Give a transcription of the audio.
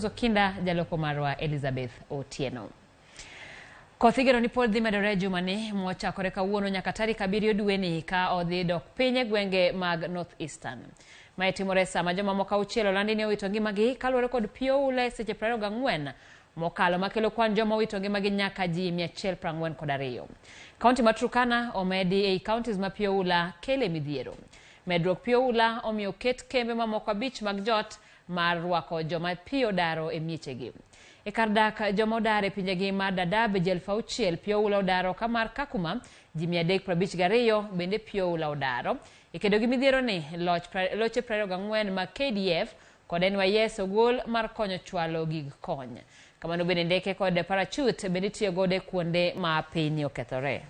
Kinda jaloko marwa Elizabeth Otieno. Koth igeno ni pod dhi medore jumani mochakore kawuono nyaka tarik 7 dweni ka odhi dok piny e gwenge mag North Eastern. Mae timore sama jomamoko 6 olandi ni owito ngimagi kaluwore kod pi oula e seche 24 mokalo makelo kwan joma owito ngimagi nyaka ji 142. Kaunti ma Turkana omedi ei counties ma pi oula kele midhiero. Medruok pi oula omiyo oket kembe mamoko 5 mag jot mar rwako joma pi odaro e miechegi. E kar dak joma odar e pinjegi mar Dadaab ji 6,000 pi oula odaro ka mar Kakuma ji 352 bende pi oula odaro. E kedo gi midhiero ni, loche 24 mag KDF kod NYS ogol mar konyo chwalo gig kony. Kamano bende ndeke kod parachute bende itiyo godo e kuonde ma piny okethore.